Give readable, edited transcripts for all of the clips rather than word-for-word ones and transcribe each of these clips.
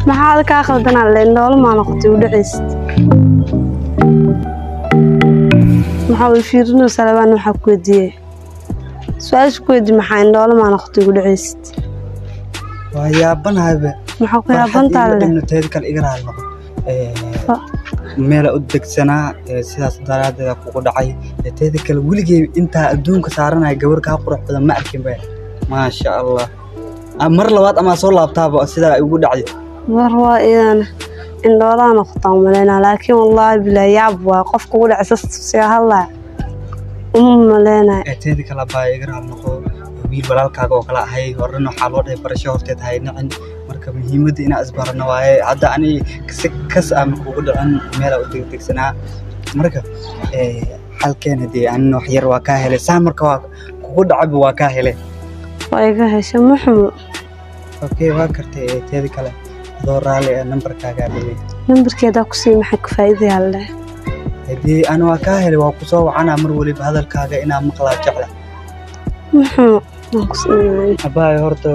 Maxaa kaa khaldanaa le? Indhoolo maa noqotay u dhacaysid? Maxaa way fiirinaysaa? Labaan waxaa ku weydiiyey su-aasha ku weydiiy, maxaa indhoolo maa noqotay ugu dhacaysid? Waa yaabanahayba. Maxaa ku yaabantaa le? Teeda kale iga raali noqo. Meela u degsanaa, sidaas daraaddeeda kugu dhacay. Teeda kale weligay intaa adduunka saaranaya gabar kaa qurux badan ma arkin ba, maasha Allah. Mar labaad amaa soo laabtaaba sidaa igu dhacday. War waa iyadana indhoolaa noqotaa umaleynaa, laakiin wallaahi bilaa yaab waa qofka ugu dhacay sas sii hadlaya uma maleynaya. Teeda kale baa iga raali noqo, wiil walaalkaaga oo kale ahay. Horena waxaa loo dhahay barasho horteed hay nacin. Marka muhiimadda inaa isbarano waaye. Hadda ani si kas ah ma kugu dhicin, meelaa u degdegsanaa. Marka xalkeena dee anina wax yar waa kaa helay saa, marka waa kugu dhacayba waa kaa helay. Waa iga heshay, muxumu. Okay, waa kartay. Teeda kale adoo raalli ah nambarkaagaa dhigay. Nambarkeedaa ku sii, maxaa ka faa'iidayaa le? Haddii ani waa kaa helay, waa kusoo wacanaa mar waliba, hadalkaaga inaa maqlaa jecla. Muxumu, waan ku siinaya. Abaayo, horta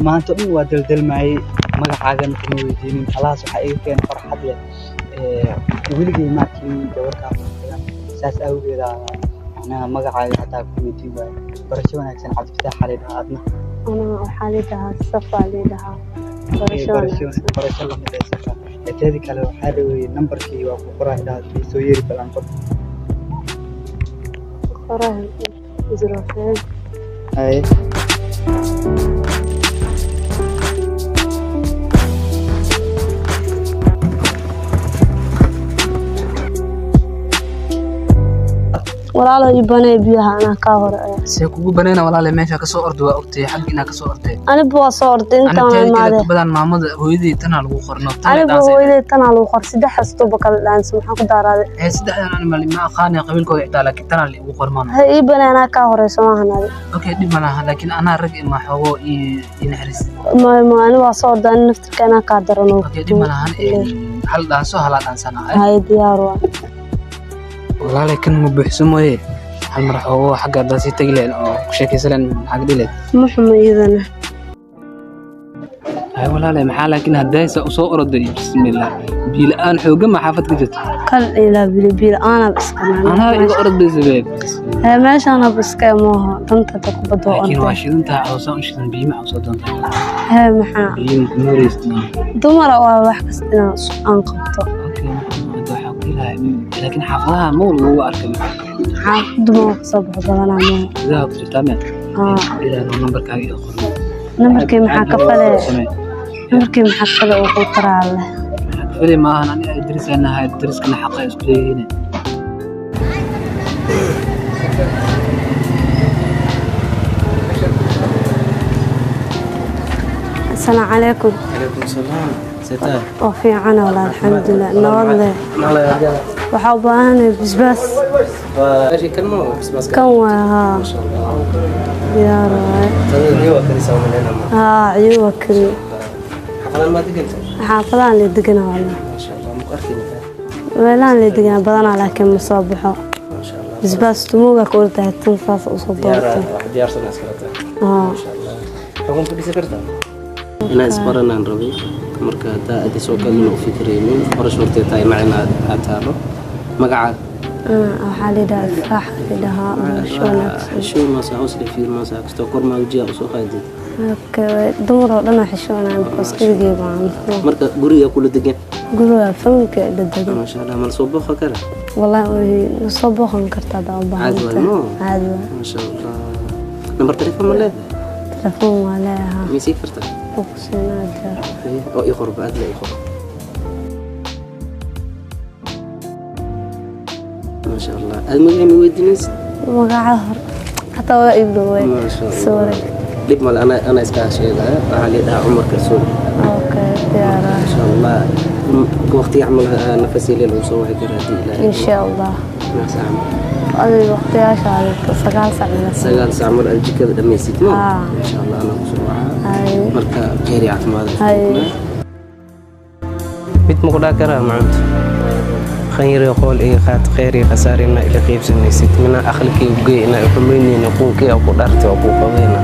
maanta dhan waa deldelmayey, magacaagana kuma weydiinin. Halaas waxaa iga keenay farxad leh. Weligay ma arkin gabar kaa qurux badan, saas awgeeda macnaha magacaaga hataa ku weydiin waayo. Barasho wanaagsan, Cabdifataax xalay dhahaa. Adna? Anaa waxaa lii dhahaa Safaa lii dhahaa. Barasho barasho wanaagsan. Barasho lamid ee Safa. Teeda kale waxaa rabay nambarkii waa ku qoraa idhaha, soo yeeri balan qor. Qoraha 07. Haye. Walaalo, ii banee biyaha, anaa kaa hore. See kugu banayna walaale? Meesha kasoo orday waa ogtay, xag inaa kasoo orday. Aniba waa soo orday Ana intaan teeda kale imaadee. Badan maamada hooyadii tanaa lagu qorno tan. Aniba hooyaday tanaa lagu qor, saddex hastuba kala dhaansa, maxaa ku daaraaday? Ee saddexdan ani ma aqaani qabiilkooda xitaa, laakiin tanaa la igu qormaan. Ha ii banee, anaa kaa horeyso maahan adi. Okay, dhib ma laha, laakiin anaa rag ima xoogo ii naxariis. Ma ani waa soo orday, ani naftirka anaa kaa daran. Okay, dhib ma lahan. Hal dhaanso halaa dhaansana. Hay, diyaar waa. Walaale, kan ma buuxso mooye, hal mar xoogo xagga haddaa sii tagi lahayn oo ku sheekaysan lahayn, maxaa ka dhihi lahayd? Muxuma iyadana. Hay walaale, maxaa laakiin haddaysa usoo oroday? Bismillah, biyo la'aan xoogan ma xaafad ka jirto? Kal ilaa bili biil aanab iska. Anaa iga orodbaysa be. Hee, meeshaanab iska mooho danta da kubadda waa Laakiin waa orday. Shidan tahay cawsaan u shidan, biyo ma cawsoo doontaa? Hee, maxaa? Biyo ma ku nooreysid? Dumara waa wax kasta inaan aan qabto. Okay, hadda waxaa ku ilahay, laakiin xaafadaha ma lagu arkay. Xaafaddu ma kasoo baxo badanaa mooho. Gudaha ku jirtaa meel? Aa. Ilaa nambarkaaga iga qor. Nambarkii maxaa ka fale? Samee. Nambarkii maxaa ka fale oo kuu taraa leh? Maxaa ka fali maahan, aniga darisanahay, dariskana xaqa isku leeyihiin. Asalaamu calaykum. Calaykum salaam. Sitaa. Waa fiican walaa, alxamdulilah, nabad leh. Waxaa u baahanahay basbaas. Meeshii kan ma basbaaska? Kan waay, haa. Masha Allah. Diyaar waay. Tada niyo waa karisa umaleyna ma. Haa, ciyo waa kariyo. Xafadan maad degantahay? Xaafadahan la deganaa walaa. Masha Allah, ma ku arkayni kaa. Meelahan la deganaa badanaa, laakiin ma soo baxo. Masha Allah. Basbaas tumuuga ka ordahay, tan saas usoo Diyaar doortay. wax diyaarsan iskala tahay. Haa. Masha Allah. Xukun ku dhisi kartaa? Inaan isbaranaan rabay. Marka haddaa adi soo galin u fikiraynin barasho horteed tahay macin aad taalo. Magacaaga? Waxaa la yidhahaa Ifraax la dhahaa. Barasho wanaagsan. Xishoon maasa hoos le fiir maasa kastoo kor maa wajiga usoo qaadid. Okay, dumar oo dhan waa xishoonayaan because keligay baan. Marka guriga kula degan? Guriga familka ila degan. Masha Allah, ma la soo booqan karaa? Wallahi way soo booqan kartaa hadaa u Caadi waay, baahantahay. no? Caadi waay. Masha Allah. Nambar telefoon ma leedahay? Telefoon waa leeyahaa. Ma sii kartaa? Wuu ku siinaa, diyaar. Haye, oo ii qorba, aad la ii qor. Masha Allah. Aad magacii ma weydiinaysid? Magaca hor hataa waa iloway. Masha Allah. Sorry. Dhib male, ana iska sheegaya. Waxaa la dhahaa Cumar Kalsoon. Okay, diyaar waay. Masha Allah. Waqtiga camal nafasi leel uu soo wici kara haddii Ilaahay. Insha Allah. Meeqa saac camal? Adiga waqtiyaasha 9 saac ila. 9 saac mar aad jikada dhammaysid ma? Haa. Insha Allah anaa kusoo wacaa. Hay. Marka khayr iyo caafimaad. Hay. Mid ma ku dhaa karaa maanta? Khayr iyo qool iyo qaad, khayr iyo khasaar inaa ila qaybsanaysid, mina aqlikii ugey inaa xumaynayna quunkii ku dhartay oo kuu qabayna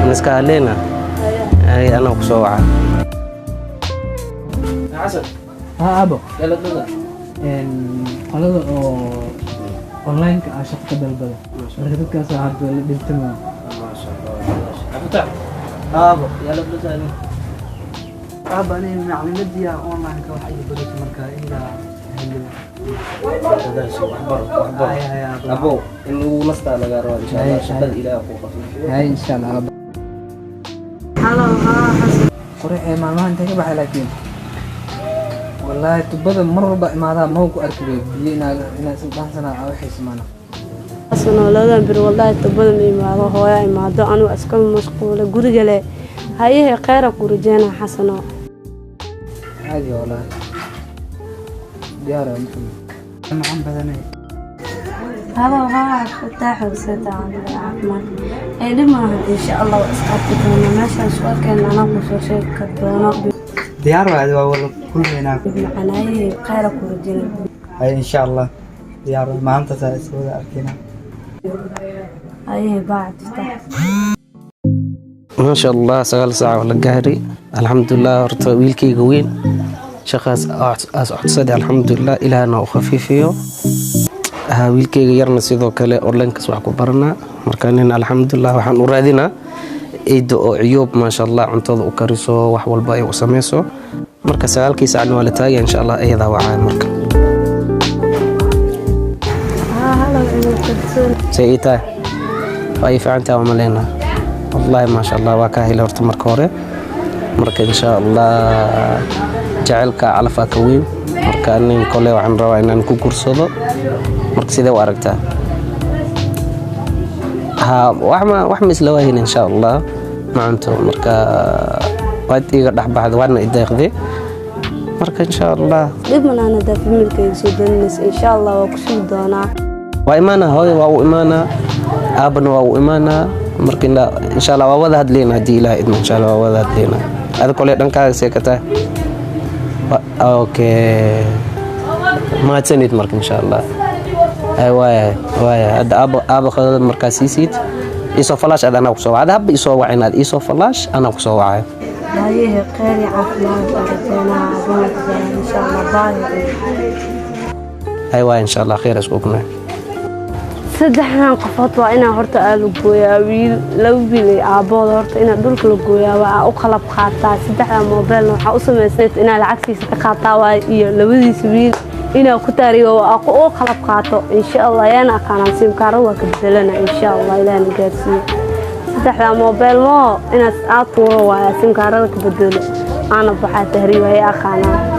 in iska hadleyna. Ay, anaa ku soo wacaa. Xasan. Haa aabo. Yalla dada. Qolada oo online-ka ah shaqo ka dalbada, marka dadkaas hadda la dhintama. Maasha Allah, Cabdifatax. Aabo. Yalla dada. Aaba, aniga maclimadii online-ka wax iga barayso marka ilaa Dadaasho, waxbaro, waxbaro. Abo, in lagu nastaa lagaa rabaa, insha Allah. Shaqada Ilaaha kuu khafiifiyo. Hay, insha Allah aabo. Halo, haa Xasan. Qorixee maalmaha intee ka baxay? Laakiin wallaahi tubada mar walba imaadaa ma ku arki bay biyo inaa isla dhaansanaa aa waxaysa maana. Xasan oo labadan bir wallaahi tubada ma imaado, hooya imaado, anuu iska mashquula guriga le. Hayahe, kheyra ku rajeynaa, Xasano. Caadi wallaahi, diyaar waa Maxamed. Macaan badanay. Halo, haa Fataax, sida caafimaad ee dhib maahan, insha Allah waa is arki doonaa meeshaan isku arkayna, anaa ku soo sheegi kar doono. Diyaar waay, waa wala kulmaynaa. Macanaayihii, kheyra ku rajeynaa. Hay, insha Allah, diyaar waay, maantaasaa is wada arkayna. Hayahe, baa Cabdifatax. Maasha Allah, 9 saac oo la gaari, alxamdulilah. Horta wiilkayga weyn shaqaas aas codsaday, alxamdulilah, Ilaahna u khafiifiyo. Ha, wiilkayga yarna sidoo kale onlinekaas wax ku baranaa. Marka nin, alxamdulilah, waxaan u raadinaa ciidda oo ciyoob, maasha Allah, cuntada u kariso, wax walba ay u sameyso. Marka 9-kii saacna waa la taagaya, insha Allah, iyadaa wacaya marka. Haa, halo, inuu kalsoon. Say ii tahay, waa ii fiican tahay, waa wallahi, maasha Allah, waa kaa helay horta marka hore. Marka insha Allah, jacaylka calafaa ka weyn. Marka nin kole waxaan rabaa inaan ku gursado. Marka sidee u aragtaa? Ha, wax ma isla waahin, insha Allah, macanto. Marka waad iga dhexbaxda, waadna i deeqday. Marka insha Allah. Dhib malaan haddaa familkayga soo daninaysa, insha Allah waa ku sugi doonaa. Waa imaanaa, hooyo waa u imaanaa, aabana waa u imaanaa. Marka insha Allah waa wada hadlayna haddii Ilaah idmo. Insha Allah waa wada hadlayna. Ada kole dhankaaga see ka tahay? Okay, mahadsanid. Marka insha Allah, ay waaya waaya, hadda aaba aaba qadada markaa siisid, isoo falaash ad, anaa kusoo wacay. Habba isoo wacin, aad isoo falaash, anaa kusoo wacay. Hayehe, kheyr iyo caafimaad baan rajeynaa, abana ku jecel, insha Allah, bye. Ay waaya, insha Allah, khayr isku ognahay. Saddexdan qofood waa inaa horta aa la gooyaa. Wiil, laba wiil iyo aabbooda horta inaa dhulka la gooyaa, waa u qalab qaataa. Saddexda moobeelna waxaa u samaysnayd inaa lacagtiisa ka qaataa waay, iyo labadiisa wiil inaa ku taariyo, waa u qalab qaato, insha Allah. Yaana aqaanaan simkaaro waa ka bedelana, insha Allah, Ilaahna gaarsiiyo. Saddexda moobeel moo inaad aad tuuro waaya, simkaarada ka bedelo, aana baxaa tahriib, ay aqaanaan.